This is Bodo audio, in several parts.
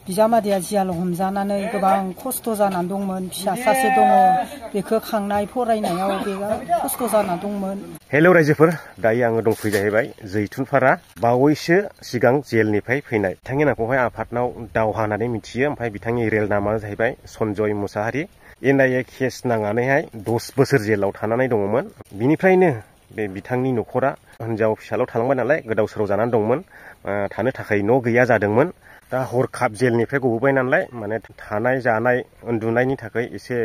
बिजामादैया जियाल हमजानानै गोबां खस्थ' जानानै दंमोन। फिसा सासे दङ, बेखौ खांनाय फरायनायाव बिराद खस्थ' जाना दंमोन। हेलौ रायजोफोर, दायो आङो दंफैयो जाहैबाय जैथुनफारा। बावैसो सिगां जेलनिफ्राय फैनाय। बिथांनि नामखौहाय आफादनाव दावहा होननानै मिथियो। ओमफ्राय बिथांनि रियेल नामानो जाहैबाय सन्जय मुसाहारि। NIA केस नांनानैहाय 10 बोसोर जेलाव थानानै दङमोन। बिनिफ्रायनो बे बिथांनि न'खरा हिनजाव फिसाल' थालांबाय नालाय गोदाव सोराव जानानै दंमोन। थानो थाखाय न' गैया जादोंमोन। दा हरखाब जेलनिफ्राय गबोबाय नालाय माने थानाय जानाय उन्दुनायनि थाखाय एसे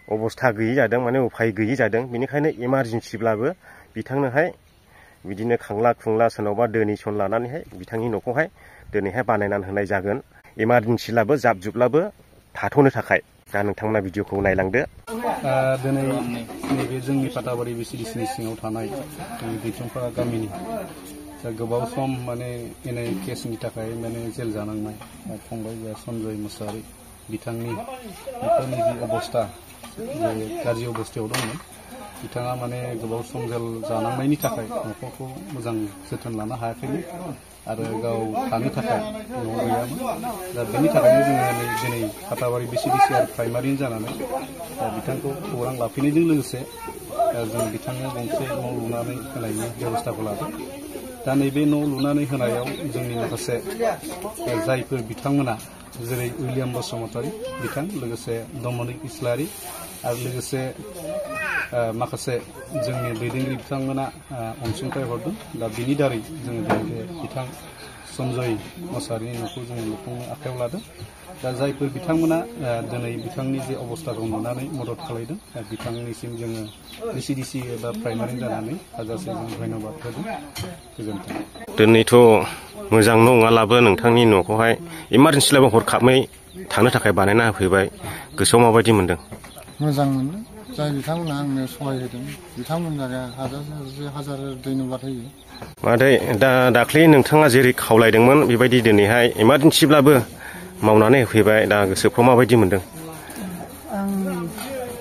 अबस्था गैयि जादों, माने उफाय गैयि जादों। बेनिखायनो इमारजेन्सिब्लाबो बिथांनोहाय बिदिनो खांला खुंला सोरनावबा डोनेसन लानानैहाय बिथांनि न'खौहाय दिनैहाय बानायनानै होनाय जागोन। इमारजेन्सिब्लाबो जाबजुबब्लाबो थाथ'नो थाखाय। दा नोंथांमोना भिडिअखौ नायलांदो। दिनै नैबे जोंनि फाथाबारि BCDCनि सिङाव थानाय जोंनि दैथुनफारा गामिनि गोबाव सम माने NIA केसनि थाखाय माने जेल जानांनाय फंबाय सन्जय मुसाहारि बिथांनि न'खरनि जि अबस्था गाज्रि अबस्थायाव दंमोन। बिथाङा माने गोबाव सम जेल जानांनायनि थाखाय न'खरखौ मोजां जोथोन लानो हायाखैमोन आरो गाव थानो थाखाय न' गैयामोन। दा बेनि थाखायनो जोङो दिनै फाथाबारि BCDC आरो प्राइमारिनि जानानै बिथांखौ खौरां लाफैनायजों लोगोसे जों बिथांनो गंसे न' लुनानै होनायनि बेबस्थाखौ लादों। दा नैबे न' लुनानै होनायाव जोंनि माखासे जायफोर बिथांमोना जेरै उइलियाम बसुमतारी बिथां, लोगोसे डमिनिक इस्लारि आरो लोगोसे माखासे जोंनि दैदेनगिरि बिथांमोना अनसुंथाइ हरदों। दा बिनि दारै जोङो दिनै बिथां सन्जय मुसाहारिनि न'खौ जोङो लुफुंनो आखायाव लादों। दा जायफोर बिथांमोना दिनै बिथांनि जे अबस्थाखौ नुनानै मदद खालामदों, बिथांनिसिम जोङो BCDC एबा प्राइमारि जानानै हाजासे जों धन्यबाद होदों। गोजोन्थों। दिनैथ' मोजां नङाब्लाबो नोंथांनि न'खौहाय इमारजेन्सिब्लाबो हरखाबै थानो थाखाय बानायना होफैबाय। गोसोआव माबायदि मोनदों? मोजां मोनदों। जाय बिथांमोना आंनो सहाय होदों बिथांमोननो हाजार धन्यबाद होयो। मादै, दाख्लै नोंथाङा जेरै खावलायदोंमोन बेबायदि दिनैहाय इमारजेन्सिब्लाबो मावनानै होफैबाय। दा गोसोफ्राव माबायदि मोनदों? आं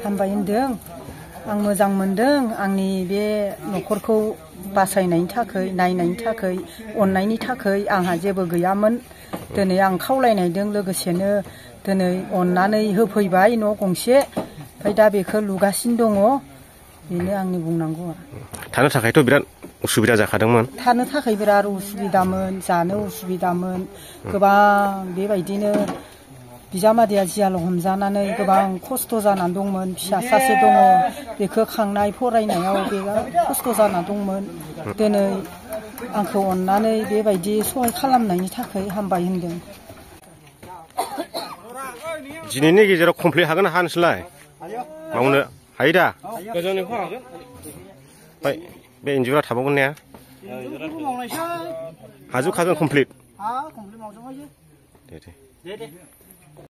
हामबाय होनदों। आं मोजां मोनदों। आंनि बे न'खरखौ बासायनायनि थाखाय, नायनायनि थाखाय, अननायनि थाखाय। आंहा जेबो गैयामोन। दिनै आं खावलायनायजों लोगोसेनो दिनै अननानै होफैबाय न' गंसे। ओमफ्राय दा बेखौ लुगासिनो दङ। बेनो आंनि बुंनांगौआ। थानो थाखायथ' बिराद उसुबिदा जाखादोंमोन। थानो थाखाय बिराद उसुबिदामोन, जानो उसुबिदामोन। गोबां बेबायदिनो बिजामादैया जियाल हमजानानै गोबां खस्थ' जानानै दंमोन। फिसा सासे दङ, बेखौ खांनाय फरायनायाव बिराद खस्थ' जाना दंमोन। दिनै आंखौ अननानै बेबायदि सहाय खालामनायनि थाखाय हामबाय होनदों। दिनैनि गेजेराव कमप्लिट हागोन ना हाया नोंसोरलाय? मावनो हायो दा? गोजौनिखौ हागोन। ओमफ्राय बे इन्जुरा थाबावगोन ने? हाजोबखागोन कमप्लिट? कमप्लिट मावजोबखायो। दे।